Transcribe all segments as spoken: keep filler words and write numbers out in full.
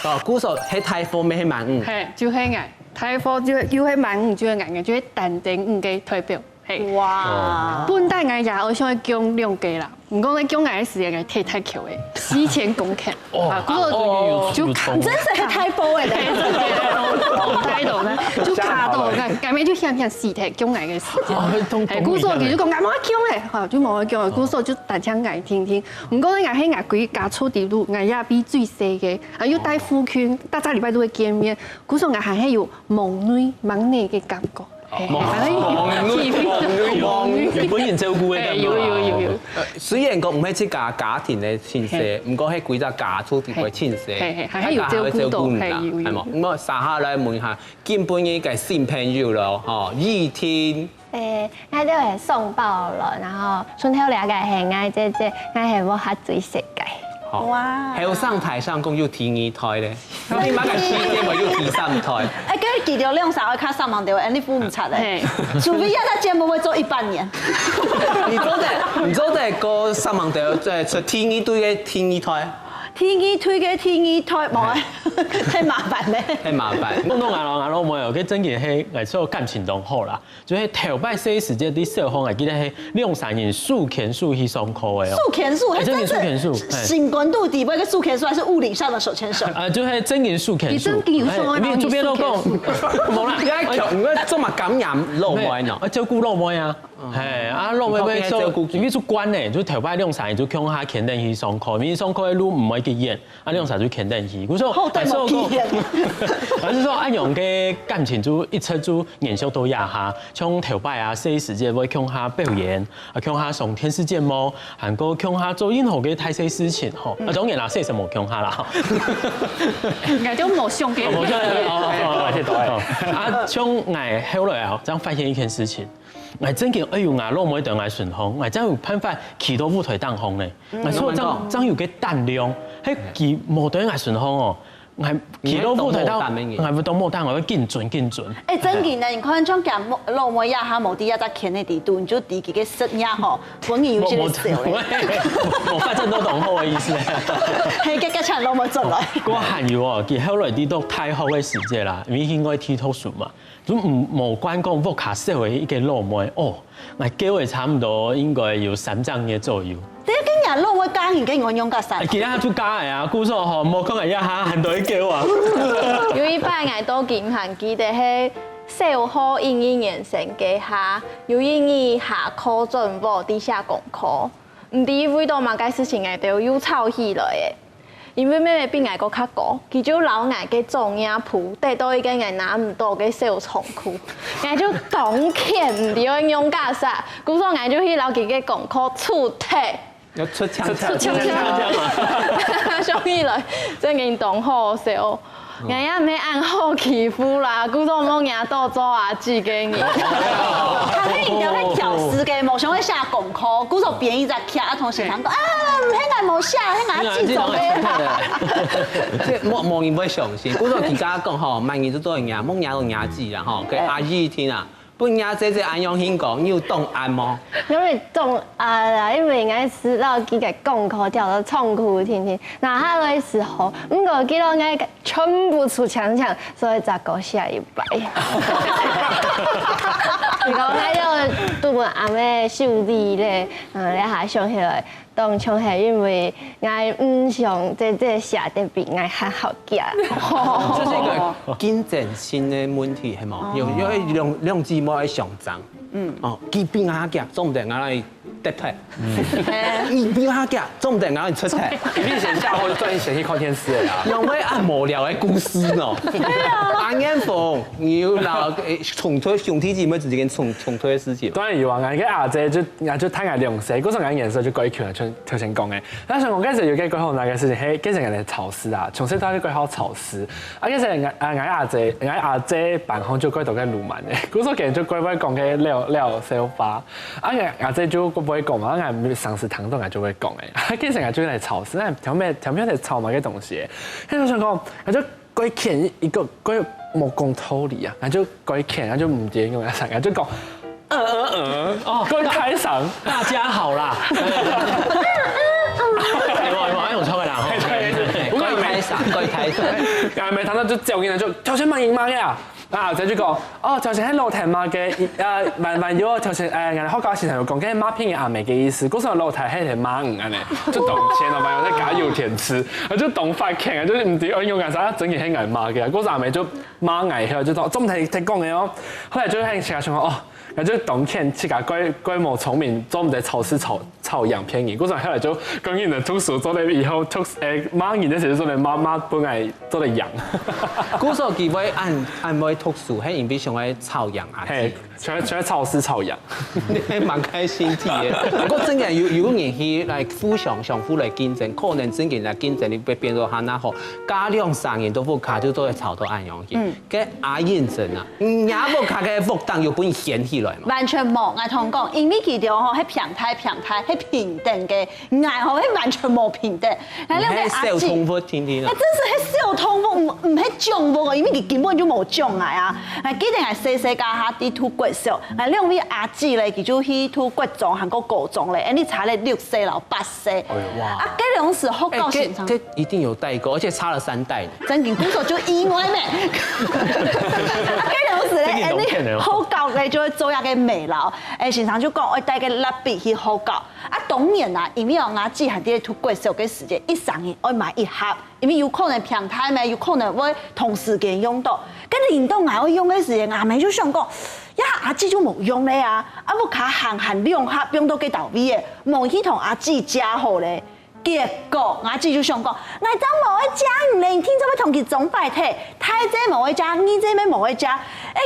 哦，故所係大貨，乜係滿女。嘿，就係𠊎。大貨就係，又係滿女，就係𠊎，𠊎就係單丁女个代表。嘿。哇。本來𠊎也愛想愛降兩個啦，毋過呢降𠊎个時間，𠊎忒大箍个，四千公克。哦。啊，故所就，哦，就卡，有衝。真係大波欸。嘿，真的，大到呢，就卡到，𠊎，𠊎妹就險險死忒，降𠊎个時間。哦，懂，嘿，故所佢就講，𠊎無愛降欸，哈，就無愛降欸，故所就單淨𠊎定定。毋過呢，𠊎係𠊎歸家族底肚，𠊎也比最細个。 啊，又戴護裙，逐隻禮拜都會見面，故所𠊎還係有望女、望女个感覺。嘿，還係有望女、望女、望女，有分人照顧个感覺。嘿，有，有，有，有。呃，雖然講毋係自家家庭个親戚，嘿。毋過係歸隻家族个親戚，嘿，嘿，還係有照顧到，大家還會照顧你啦，嘿，有，有。係無？那麼接下來問一下，今晡日个新朋友咯，吼，依婷。 誒，𠊎就係宋寶倫，然後順後這個係𠊎姐姐，𠊎係屋下最細个。好。哇。後生大聲講有第二胎咧，你麼个時間會有第三胎？誒，跟佢兩儕愛較煞猛兜，恁樣扶毋出來。嘿。除非這隻節目會做一百年。你做得，你做得過煞猛兜，再出第二對个第二胎。第二對个第二胎，無啊，太麻煩咧。太麻煩。講到𠊎老，𠊎老妹哦，佢真个係，來說感情當好啦。 就係頭擺細時節，在小學，𠊎記得係兩三人手牽手去上課个哦。手牽手，哎，真的手牽手，哎。心肝肚底背个手牽手，還是物理上的手牽手？啊，就係真人手牽手。你真的有手牽手？哎，你這邊都講，無啦，你愛強，你愛做麼感染老妹呢？啊，照顧老妹啊。嘿，啊，老妹妹做，你看現在照顧，因為是關呢，就頭擺兩三人就共下牽等去上課，因為上課个路毋會幾遠。 啊，兩儕就牽等去。故所，好，對，還係講，無經驗。還係講，恁樣个感情就一直就延續到這下，像頭擺啊，細時節會共下表演，啊，共下上電視節目，還過共下做任何个大細事情吼。啊，當然啦，細時無共下啦。應該就無想過。哦，無想過，哦，哦，哦，哦。啊，像𠊎後來啊，正發現一件事情， 𠊎真經愛有吾老妹在𠊎身項，𠊎正有辦法企到舞台頂項呢。𠊎所以正，正有个膽量，係佢無在𠊎身項哦，𠊎企到舞台頂，𠊎會當無膽，𠊎會緊顫緊顫。誒，真經呢，你看像佢老妹也還無在這隻圈仔底肚，你就知佢个實力吼，本人有這個手咧。無，無，無，發展到當好个意思。嘿，該，該請老妹轉來。哦，𠊎還有哦，佢後來在讀大學个時節啦，因為應該去讀書嘛。 就毋，無管講屋下少个一個老妹，哦，𠊎噭仔差毋多應該有三隻月左右。這個人老妹嫁人个，𠊎仰結煞？哎，其他就嫁个啊，故所吼，莫講𠊎這下還在噭啊。有一擺𠊎到金山，記得係小學一二年生該下，有一日下課轉屋，在寫功課，毋知為到麼个事情，𠊎兜又吵起來了。 因為妹妹比𠊎个較高，佢就摎𠊎个作業簿跌到一個𠊎拿毋到个小倉庫，𠊎就當譴，毋知愛仰結煞，故所𠊎就去摎佢个功課除忒。要出槍，出槍，出槍。想起來，真經當好笑。 𠊎也毋係恁好欺負啦，故所無惹到做阿姊个人。佢係一條會挑事个，無想愛寫功課，故所編一隻劇，啊，同學生講，啊，毋係𠊎無寫，係𠊎阿姊做个。這無，無人會相信。故所佢家講吼，滿人就做人家，莫惹到阿姊啦吼，該阿姨聽啊。 分若姐姐恁樣形講，你有當閼無？因為當閼啦，因為𠊎係摎佢个功課掉到倉庫定定，拿下來个時候，毋過佢摎𠊎全部出淨淨，所以再過寫一擺。毋過𠊎就都分阿姆修理咧，嗯，這下想起來， 當像係因為𠊎毋想姐姐寫得比𠊎較好个。這係一個競爭性个問題，係無？有，有兩，兩姊妹愛相爭。嗯。哦，佢比𠊎較強，做毋得𠊎來得忒。佢比𠊎較強，做毋得𠊎來出忒。一定先下課就專心先去看電視了啦。仰會恁無聊个故事呢？對啊。阿燕鳳，你有摎，誒，衝突，兄弟姊妹之間衝，衝突个事情？當然有啊，𠊎个阿姊就，也就大𠊎兩歲，故所𠊎顏色就較強，就 頭先講个。但係𠊎該時有個蓋好笑个事情，係，該時𠊎兜吵事啊，從細到大蓋好吵事。啊，該時𠊎，啊，𠊎阿姊，𠊎阿姊班項就蓋多个鱸鰻个，故所佢就蓋會講个老，老笑話。啊，𠊎，𠊎阿姊就蓋毋會講嘛，啊，𠊎常時聽到𠊎就會講个。啊，該時𠊎就來吵事，啊，條命，條命在吵麼个東西？該時想講，𠊎就 該譴一個，該無講道理啊，𠊎就該譴，𠊎就毋知用啥，𠊎就講，嗯嗯嗯，哦，該大聲，大家好啦。有啊有啊，有唱个啦，吼。對對對，對，該大聲。對，太太。然後每趟就走進來就：「頭先罵人罵个啊？」啊，這就講：「哦，頭先係老弟罵个，呃，還還有頭先，哎，𠊎學校先生有講，該罵別人阿姆个意思，故所老弟係在罵人恁呢，就當譴哦，還有在加油添醋，啊，就當發譴啊，就毋知愛用啊啥，真个係𠊎罵个啊，故所阿姆就罵𠊎，就講做毋得得講个哦。」後來就很想想哦，那就當譴自家怪怪無聰明，做毋得吵事吵吵贏別人，故所後來就跟人的讀書做了以後，讀誒罵人个時候做了罵罵分𠊎做了贏。故所佢會恁恁會讀書，係因為想愛吵贏阿姊。嘿，全全吵事吵贏。你還蠻開心的耶。不過真个有有人去來互相相互來競爭，可能真个來競爭，你會變做哈那好，加兩三人都不卡，就都會吵到恁樣去。嗯，跟阿燕真啊，你阿不卡个福档有分你掀起來嘛？完全無，𠊎同你講，因為佢兜吼，係平台平台，係平等个，𠊎吼係完全無平等。那兩个阿姊，小動物天天啊那，真是係小動物，毋毋係種物哦，因為佢根本就無種𠊎啊。𠊎記得𠊎細細个下去讀國小，𠊎兩位阿姊咧，佢就去讀國中，還過高中咧，恁呢差了六歲摎八歲。哎呦哇！啊，該種時候哎，到現場。這這一定有代溝，而且差了三代呢。真緊，故所就意外咩。啊，該種時咧，這个影片呢恁呢學校咧就會做一个美勞，誒，先生就講愛帶个蠟筆去學校。啊，當然啦，因為哦，𠊎姊還在讀國小个時節，一生日愛買一盒，因為有可能平台咩，有可能會同時間用到。該輪到𠊎愛用个時間，阿姆就想講，呀，阿姊就無用咧啊，啊，屋下閒閒兩盒用到該到位个，無去同阿姊借好咧。 結果，𠊎姊就想講，𠊎正無愛借你咧，你定著愛同佢總擺忒，大姊無愛借，二姊乜無愛借。誒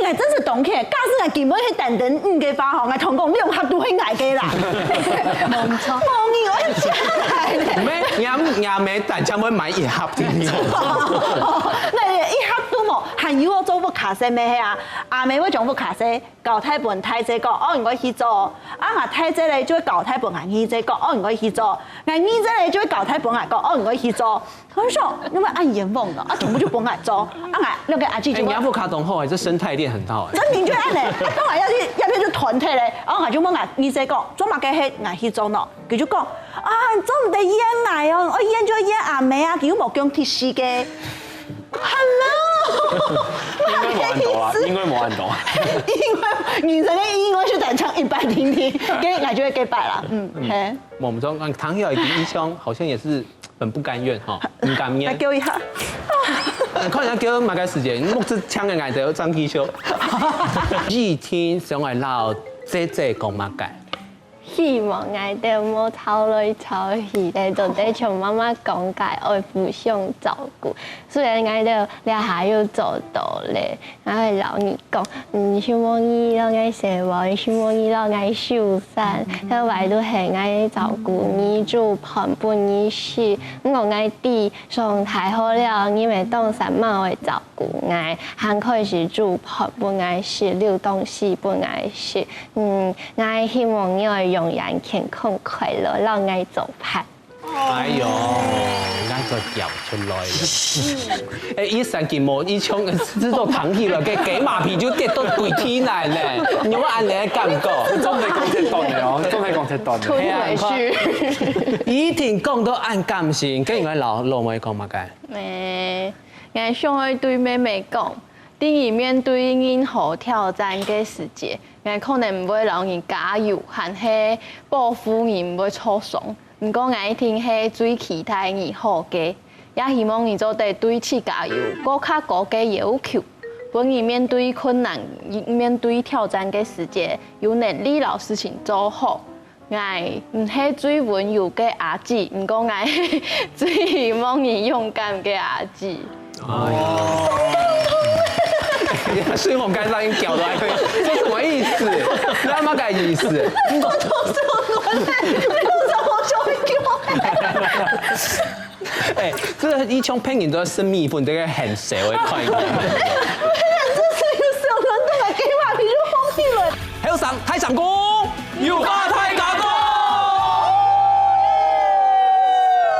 ，𠊎真是當譴，假使𠊎根本係單單五个話吼，𠊎同講兩盒都係𠊎个啦。無錯，無人愛借𠊎咧。沒，人家人家沒單淨會買一盒給你。那一盒都無，還有我做屋下事咩係啊？阿姆會將屋下事 交代分大姊講，哦，你愛去做。啊，𠊎大姊咧就會交代分𠊎二姊講，哦，你愛去做。𠊎二姊咧就會交代分𠊎講，哦，你愛去做。𠊎就想，你會恁冤枉个，啊，全部就分𠊎做。啊，𠊎那个阿姊哎，就會你阿布卡懂後，哎，這生態鏈很好哎。真明就恁呢，啊，當然要去，要去就團體咧。然後𠊎就問𠊎二姊講，做麼个係𠊎去做呢？佢就講，啊，你做毋得怨𠊎哦，愛怨就怨阿姆啊，佢又無講第四个。Hello，應該無恁多啊，應該無恁多啊。因為人生个意義，我就單唱一擺定定，該𠊎就會該擺啦，嗯，嘿。我們說，嗯，唐曉以及一兄好像也是很不甘願哈，很甘願。來給我一下。看人家給我買個時間，目汁嗆个眼淚，張繼修。一天想愛老姐姐講麼个？希望𠊎兜莫吵來吵去咧，到底像媽媽講个愛互相照顧。雖然𠊎兜這下有做到咧，𠊎會摎你講，嗯，希望你摎𠊎細妹，希望你摎𠊎受傷，這位都係𠊎照顧你，煮飯分你食。毋過𠊎知上大學了，你會當煞猛會照顧𠊎，還開始煮飯分𠊎食，留東西分𠊎食。嗯， 𠊎希望你會永遠健康快樂，摎𠊎做伴。哎喲，眼淚掉出來了。哎，一閃緊毛，一衝，這都彈起了，給給馬屁就跌到鬼踢奶呢。你有沒有恁樣的感覺？總係講這段的哦，總係講這段的。吞回去。一定講到恁感性，跟你个老老妹講麼个？誒，𠊎想愛對妹妹講， 當你面對任何挑戰个時節，𠊎可能毋會摎你加油，還係保護你毋會受傷。毋過𠊎一定係最期待你好个，也希望你做得對自家有過較高个要求，分你面對困難、面對挑戰个時節，有能力摎事情做好。 𠊎毋係最溫柔个阿姊，毋過𠊎係最希望你勇敢个阿姊。哎呀，水紅蓋上音搞的，這什麼意思？那麼个意思？我都是我，我都是我，就會給我。哎，這一種配音都要生米粉，這個很誰會看一看？這是有小人都來給馬屁就放屁了。還有上，太上公，有話